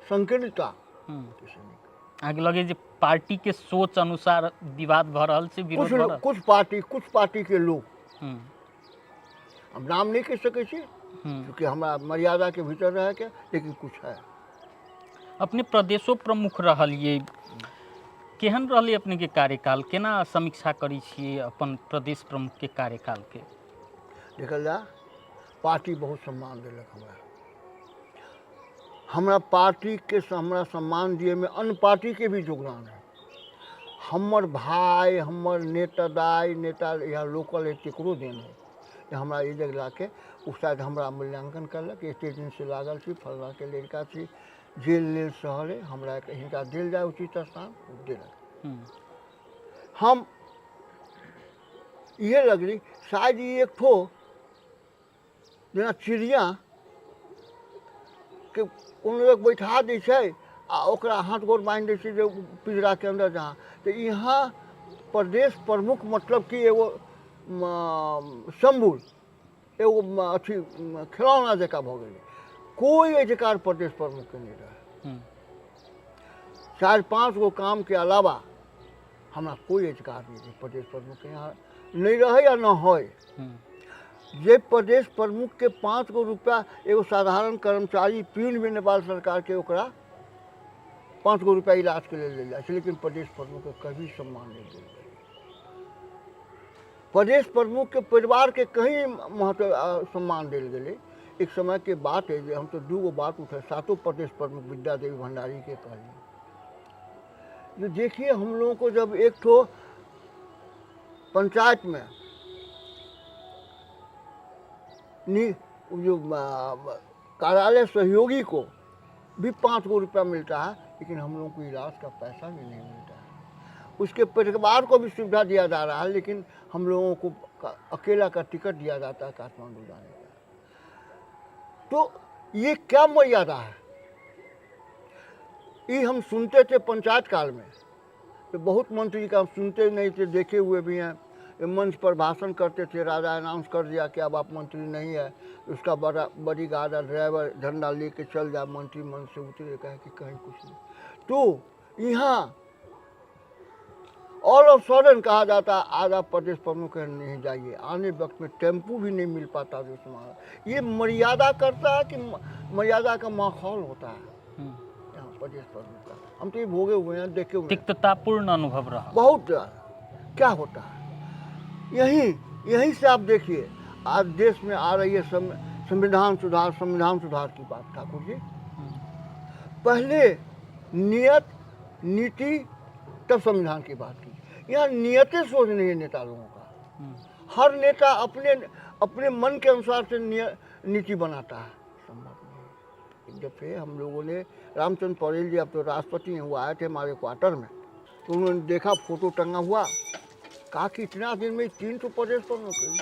संकीर्णता, से नहि। अहाँके लगै जे पार्टीके सोच अनुसार विवाद भऽ रहल छै, विरोध कुछ भऽ रहल? कुछ पार्टीके लोग, हम नाम नहि कहि सकै छी चूँकि हमरा मर्यादाके भीतर रहैके, लेकिन कुछ है। अपने प्रदेशो प्रमुख रहलियै, केहन रहलै अपनेके कार्यकाल? केना समीक्षा करै छियै अपन प्रदेश प्रमुखके कार्यकालके? देखल जाय, पार्टी बहुत सम्मान देलक हमरा। हमरा पार्टीके हमरा सम्मान दिएमे अन्य पार्टीके भी योगदान है। हमर भाय, हमर नेता दाइ, नेता यहाँ लोकल है, तकरो देन है जे हमरा ई जगह लाके ओ शायद हमरा मूल्यांकन करलक, एते दिनसँ लागल छी, फल्लाँके लड़का छी, जेल लेल सहल है, हमरा हिनका देल जाय उचित स्थान, ओ देलक। हम इहे लगली शायद ई एक ठो जेना चिड़िया के कोनो एक बैठा दै छै आ ओकरा हाथ गोर बान्हि दै छै जे पिंजराके अन्दर जहाँ, तऽ यहाँ प्रदेश प्रमुख मतलब कि एगो शम्भुर एगो अथी खेलौना जकाँ भऽ गेलै। कोइ अधिकार प्रदेश प्रमुखके नहि रहै। 4-5 गो कामके अलावा हमरा कोइ अधिकार नहि रहै प्रदेश प्रमुखके, यहाँ नहि रहै आ न होइ। जे प्रदेश प्रमुखके 5 गो रुपया, एगो साधारण कर्मचारी प्यून भी नेपाल सरकारके ओकरा 5 गो रुपया इलाजके लेल देल जाइ छै, लेकिन प्रदेश प्रमुखके कभी सम्मान नहि देल जाइ। प्रदेश प्रमुखके परिवारके कहीं महत्व सम्मान देल गेलै। एक समयके बात है जे हम तऽ 2 गो बात उठे सातों प्रदेश प्रमुख विद्या देवी भंडारी के कहलिए जो देखिए हम लोगों को जब एक ठो पंचायत में जो कार्यालय सहयोगी को भी 5 गो रुपया मिलता है, लेकिन हम लोगों को इलाज का पैसा भी नहीं मिलता है। उसके परिवार को भी सुविधा दिया जा रहा है, लेकिन हम लोगों को अकेला का टिकट दिया जाता है काठमांडू जाने का। तो ये क्या मर्यादा है? ये हम सुनते थे पंचायत काल में, तो बहुत मंत्री का हम सुनते नहीं थे, देखे हुए भी हैं। ये मंच पर भाषण करते थे, राजा अनाउंस कर दिया कि अब आप मंत्री नहीं है, उसका बड़ा बड़ी गाड़ा ड्राइवर झंडा लेके चल जाए, मंत्री मंच से उतरे, कहे कि कहीं कुछ नहीं। तो यहाँ ऑल ऑफ सडन कहा जाता है आज आप प्रदेश प्रमुख नहीं जाइए, आने वक्त में टेम्पू भी नहीं मिल पाता जो तुम्हारा। ये मर्यादा करता है कि मर्यादा का माहौल होता है यहाँ प्रदेश प्रमुख का। हम तो ये भोगे हुए हैं, देखे हुए हैं। तिक्ततापूर्ण अनुभव रहा बहुत ज़्यादा। क्या होता है यहीं से आप देखिए, आज देश में आ रही है संविधान सुधार, संविधान सुधार की बात। ठाकुर जी, पहले नियत नीति तब संविधान की बात की। यहाँ नियतें सोच नहीं है नेता लोगों का। हर नेता अपने अपने मन के अनुसार से नीति बनाता है, संभव नहीं। एक दफे हम लोगों ने रामचंद्र पौड़ेल जी अब तो राष्ट्रपति हैं, वो आए थे हमारे क्वार्टर में, तो उन्होंने देखा फोटो टंगा हुआ, कहा कि इतना दिन में 300 प्रदेश पर नौकरी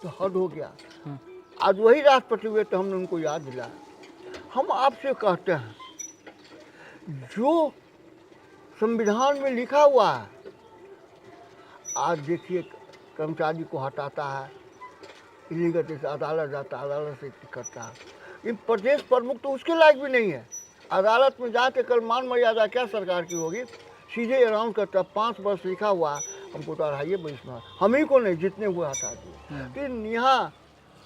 तो हद हो गया। आज वही राष्ट्रपति हुए तो हमने उनको याद दिलाया। हम आपसे कहते हैं जो संविधान में लिखा हुआ है, आज देखिए कर्मचारी को हटाता है, इलीगल से अदालत जाता है, अदालत से करता है। ये प्रदेश प्रमुख तो उसके लायक भी नहीं है। अदालत में जाके कल मान मर्यादा क्या सरकार की होगी, सीधे अनाउंस करता है 5 वर्ष लिखा हुआ है, हमको तो 2.5 वर्ष में हम ही को नहीं जितने हुए हटा दिए। तो यहाँ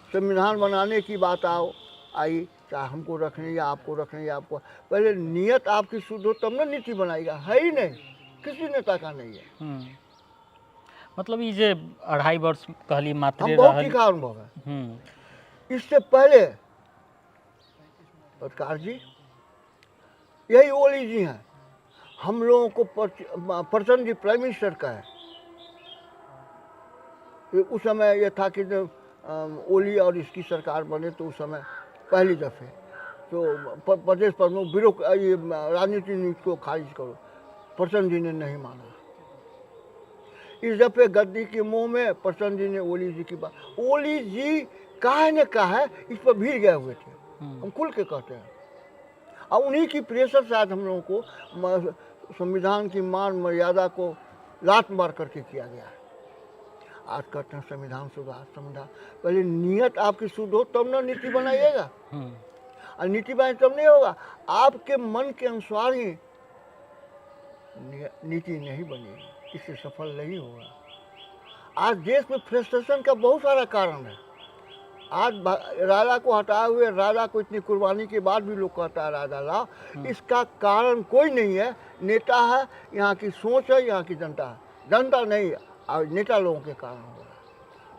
संविधान बनाने की बात आई, चाहे हमको रखने या आपको रखने या आपको, पहले नियत आपकी शुद्ध हो तब ना नीति बनाएगा। है ही नहीं, किसी नेता का नहीं है। मतलब ये जे 2.5 वर्ष कहली मात्र हम बहुत तीखा अनुभव है। इससे पहले पत्रकार जी यही ओली जी हैं, हम लोगों को प्रचंड जी प्राइम मिनिस्टर का है। उस समय यह था कि जब ओली और इसकी सरकार बने तो उस समय पहली दफे तो प्रदेश प्रमुख ब्यूरो ये राजनीति न्यूज को खारिज करो, प्रचंड जी ने नहीं माना। इस दफे गद्दी के मुंह में प्रचंड जी ने ओली जी की बात, ओली जी काहे न काहे इस पर भीड़ गए हुए थे, हम खुल के कहते हैं। और उन्हीं की प्रेशर शायद हम लोगों को संविधान की मान मर्यादा को लात मार करके किया गया है। आज कहते हैं संविधान सुधार, संविधान पहले नीयत आपकी शुद्ध हो तब ना नीति बनाइएगा। और नीति बनाए तब नहीं होगा, आपके मन के अनुसार ही नीति नहीं बनेगी, इससे सफल नहीं होगा। आज देश में फ्रस्ट्रेशन का बहुत सारा कारण है। आज राजा को हटाए हुए, राजा को इतनी कुर्बानी के बाद भी लोग कहता है राजा लाओ, इसका कारण कोई नहीं है, नेता है, यहाँ की सोच है, यहाँ की जनता है। जनता नहीं, और नेता लोगों के कारण हो रहा है।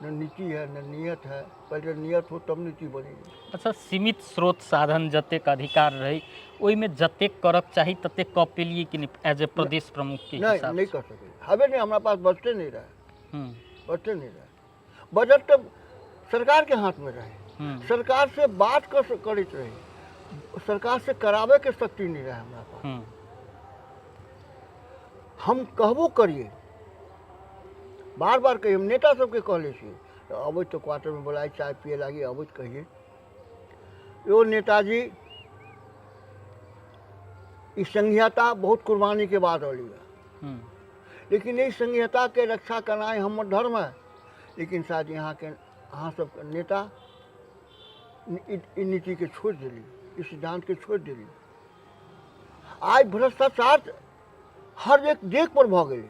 न नीति है न नीयत है, पहले नीयत हो तब नीति बनेगी। अच्छा, सीमित स्रोत साधन जतेक अधिकार रही ओहिमे जतेक करक चाही ततेक कऽ पेलिए कि नहि एज ए प्रदेश प्रमुख के नहीं हिसाब नहीं से? कर सके, हवे नहीं, हमारा पास बजटे नहीं रहे, बजटे नहीं रहे। बजट तो सरकार के हाथ में रहे, सरकार से बात कर करैत रही, सरकार से करावे के शक्ति नहीं रहे हमारा पास। हम कहबो करिए, बार बार कहिए, हम नेता सबके कहले छियै, तऽ अबै तऽ क्वार्टरमे बोलाय चाय पिए लागी, अबै तऽ कहिए यो नेताजी, ई संघीयता बहुत कुर्बानी के बाद अली है, लेकिन ई संघीयता के रक्षा करनाइ हमर धर्म है। लेकिन शायद यहाँ के अहाँ सबके नेता ई नीति के छोड़ि देली, ई सिद्धांत के छोड़ि देली। आइ भ्रष्टाचार हर एक डेग पर भऽ गेलै,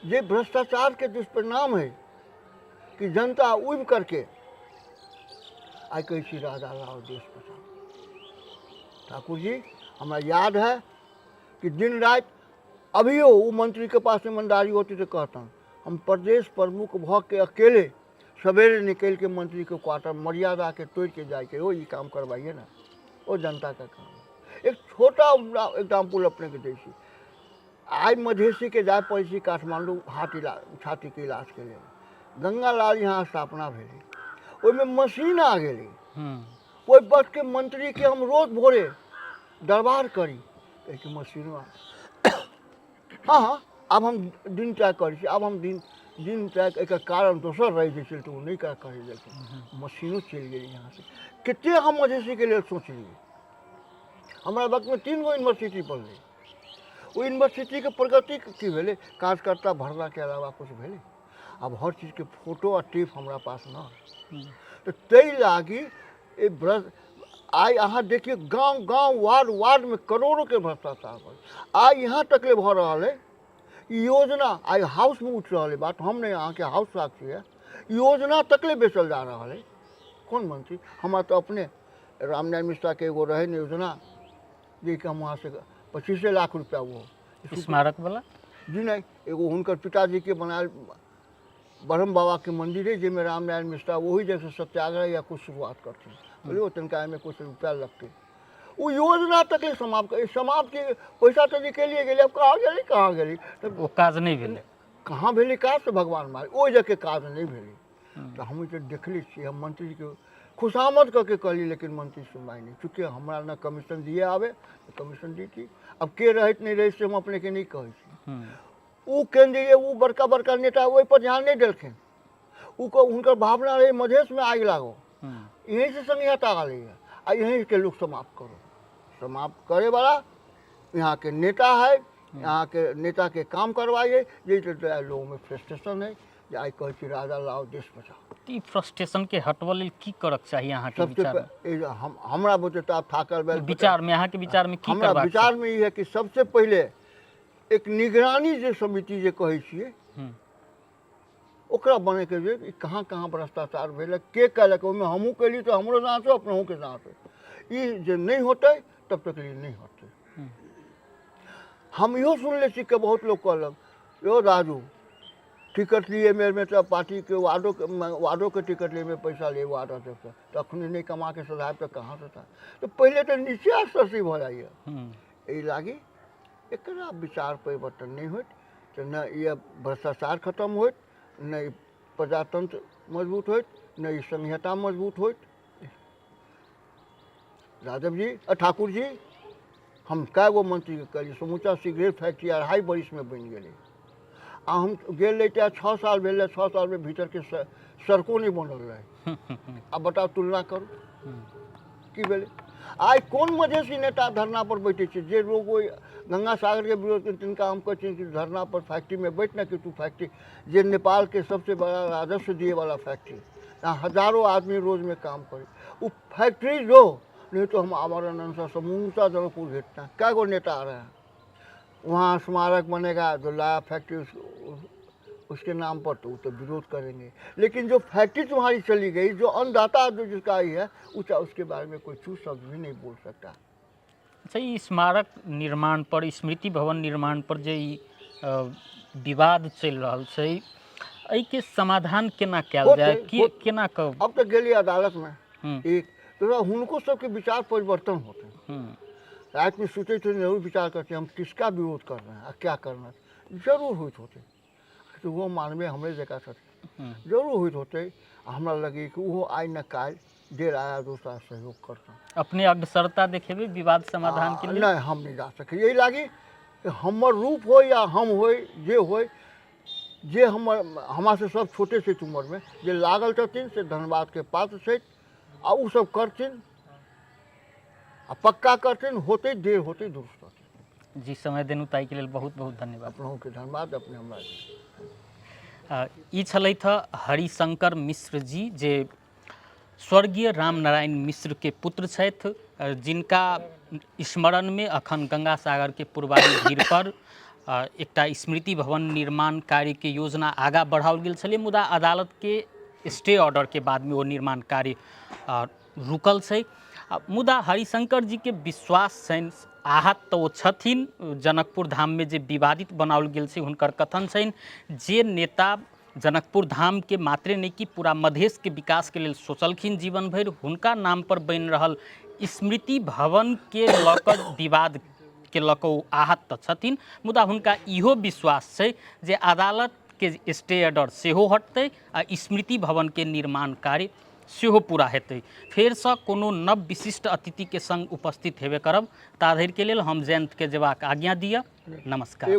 जे भ्रष्टाचार के दुष्परिणाम है कि जनता उबि करके आइ कहै छी राजा लाओ देश बचाओ। ठाकुर जी, हमरा याद है कि दिन राति अभियो ओ मंत्री के पास ईमानदारी होती तो कहता हम प्रदेश प्रमुख भऽ के अकेले सवेरे निकलि के मंत्री के क्वार्टर मर्यादा के तोड़ि के जाइके ओ ई काम करवाइए ना, ओ जनता का काम है। एक छोटा एग्जाम्पल अपने के दै छी, आइ मधेसीके जाय पड़ै छै काठमाण्डू हार्ट इलाज, छातीके इलाजके लेल, गंगालाल यहाँ स्थापना भेलै, ओहिमे मशीन आ गेलै। ओहि वक्तके मंत्रीके हम रोज भोरे दरबार करी, कहै कि मशीनो आ, हँ हँ आब हम दिन तय करै छी, आब हम दिन दिन तय, एकर कारण दोसर रहै छै तऽ ओ नहि करै जाइ छै, मशीनो चलि गेलै यहाँसँ। कतेक हम मधेसीके लेल सोचलियै, हमरा वक्तमे 3 गो यूनिवर्सिटी बनलै, ओहि यूनिवर्सिटीके प्रगति की भेलै, कार्यकर्ता भरलाके अलावा किछु भेलै? आब हर चीजके फोटो आ टेप हमरा पास न, तऽ ताहि लागी ई भ्रष्ट आइ अहाँ देखियौ गाँव गाँव वार्ड वार्डमे करोड़ोके भ्रष्टाचार भऽ आइ यहाँ तक ले भऽ रहल अइ। ई योजना आइ हाउसमे उठि रहल अइ बात, हम नहि अहाँके हाउस साक्षी है, योजना तकले बेचल जा रहल अइ। कोन मंत्री, हमरा तऽ अपने रामनारायण मिश्राके एगो रहै ने योजना, जेकि हम वहाँसँ 25 लाख रुपया वो स्मारक वाला जी नहीं, एगो हुनकर पिताजीके बनायल ब्रह्म बाबाके मंदिर है, जाहिमे रामनारायण मिश्रा वही जैसे सत्याग्रह या कुछ शुरुआत करथिन, बोलिए ओ तनिका एहिमे कुछ रुपया लगतै, ओ योजना तक समाप्त समाप्त के पैसा तऽ निकलिए गेलै, आब कहाँ गेलै कहाँ गेलै, तऽ ओ काज नहि भेलै, कहाँ भेलै काज तऽ भगवान मारे ओहि जगह काज नहि भेलै। तऽ हम तऽ देखले छियै, हम मंत्रीके खुशामद कऽ के कहलियै, लेकिन मंत्री सुनवाइ नहि, चूँकि हमरा ने कमीशन दिए आबै तऽ कमीशन दैती, आब के रहैत नहि रहैत से हम अपनेके नहि कहै छी। ओ केन्द्रीय ओ बड़का बड़का नेता ओहिपर ध्यान नहि देलखिन, ओ हुनकर भावना रहै मधेशमे आगि लागो, यहीँसँ संघीयता आलैए आ यहीँके लोक समाप्त करू, समाप्त करैवला यहाँके नेता है, यहाँके नेताके काम करवाइए, जाहि लोगमे फ्रस्ट्रेशन है जे आइ कहै छी राजा लाओ देश बचाओ। ई फ्रस्ट्रेशनके हटबऽ लेल की करक चाही अहाँके विचार? हमरा बुझे तऽ आब थाकल भेल विचारमे, अहाँके विचारमे की हमरा विचारमे ई है कि सबसे पहिले एक निगरानी जे समिति जे कहै छियै ओकरा बनैके जे कहाँ कहाँ भ्रष्टाचार भेलै, के केलक, ओहिमे हमहूँ केली तऽ हमरो जाँच हो, अपनहुँके जाँच हो, ई जे नहि होतै तब तक ई नहि होतै। हम इहो सुनले छी कि बहुत लोक कहलक यौ राजू टिकट लिए मेरे में तऽ पार्टीके वार्डोके वार्डोके टिकट लेमे पैसा ले वार्ड अध्यक्षसँ, तऽ अखनी नहि कमाके सधायब तऽ कहाँ से तऽ पहिले तऽ नीचे स्तर से भऽ जाइए। एहि लागी एकरा विचार परिवर्तन नहि होइत तऽ ने ई भ्रष्टाचार खतम होइत, ने ई प्रजातंत्र मजबूत होइत, ने ई संहिता मजबूत होइत। यादव जी ठाकुर जी, हम कए गो मंत्रीके कहलियै समूचा सिगरेट फैक्ट्री 2.5 बरिसमे बनि गेलै, आ हम गेल रही तऽ 6 साल भेल रहै, 6 सालमे भीतरके सड़को नहि बनल रहै। आब बताउ तुलना करू की भेलै। आइ कोन मधेसी नेता धरना पर बैठे छै जे लोग ओहि गंगा सागर के विरोध केलनि, तिनका हम कहै छियनि कि धरना पर फैक्ट्री में बैठ ना कि तू फैक्ट्री जे नेपाल के सबसे बड़ा राजस्व दिए वाला फैक्ट्री, यहाँ हजारों आदमी रोज में काम करे, वो फैक्ट्री जो नहीं तो हम आमरण अनशन समूचा जनकपुर घेरना। क्या गो नेता आ रहे हैं वहाँ स्मारक बनेगा जो लाया फैक्ट्री उसके नाम पर, तो वो तो विरोध करेंगे। लेकिन जो फैक्ट्री तुम्हारी चली गई, जो अन्नदाता जो जिसका आई है, उसके बारे में कोई चूस शब्द भी नहीं बोल सकता। अच्छा, ई स्मारक निर्माण पर, स्मृति भवन निर्माण पर जे ई विवाद चलि रहल छै, एहिके समाधान केना कयल होतै, जाय, की होतै। केना कऽ? अब तो गेली अदालत में। एक तो हुनको सबके विचार परिवर्तन होते। रात में सोचे थे, जरूर विचार करते हम किसका विरोध कर रहे हैं आ क्या करना है। जरूर होइत होते, तो वो मानवे हमरे जकाँ छथिन। जरूर होइत होते आ हमरा लगे कि ओहो आइ न काल्हि देर आया दोसरा सहयोग करता। अपने अग्रसरता देखेबै विवाद समाधान के लेल? नहि, हम नहि जा सकै। एहि लागी कि हमर रूप होइ या हम होइ, जे होइ, जे हमर हमरासँ सब छोटे छथि उमरमे, जे लागल छथिन से धन्यवादके पात्र छथि आ ओ सब करथिन आ पक्का करथिन, होतै, देर होतै, दुरुस्त होतै। जी, समय देलहुँ ताहिके लेल बहुत बहुत धन्यवाद। अपनहुके धन्यवाद, अपने हमरा। ई छलथि हँ हरिशंकर मिश्र जी, जे स्वर्गीय रामनारायण मिश्रके पुत्र छथि, जिनका स्मरणमे अखन गंगा सागरके पुरवारी भीड़पर एकटा स्मृति भवन निर्माण कार्यके योजना आगाँ बढ़ाओल गेल छलै, मुदा अदालतके स्टे ऑर्डरके बादमे ओ निर्माण कार्य रुकल छै। मुदा हरिशंकर जीके विश्वास छनि, आहत तऽ ओ छथिन जनकपुर धाममे जे विवादित बनाओल गेल छै। हुनकर कथन छनि जे नेता जनकपुर धामके मात्रे नहि कि पूरा मधेशके विकासके लेल सोचलखिन जीवन भरि, हुनका नामपर बनि रहल स्मृति भवनके लऽ कऽ विवादके लऽ कऽ ओ आहत तऽ छथिन, मुदा हुनका इहो विश्वास छै जे अदालतके स्टे ऑर्डर सेहो हटतै आ स्मृति भवनके निर्माण कार्य सेहो पूरा हेतै। फेरसँ कोनो नव विशिष्ट अतिथिके संग उपस्थित हेबे करब, ता धरिके लेल हम जयन्तके जेबाक आज्ञा दिअ। नमस्कार।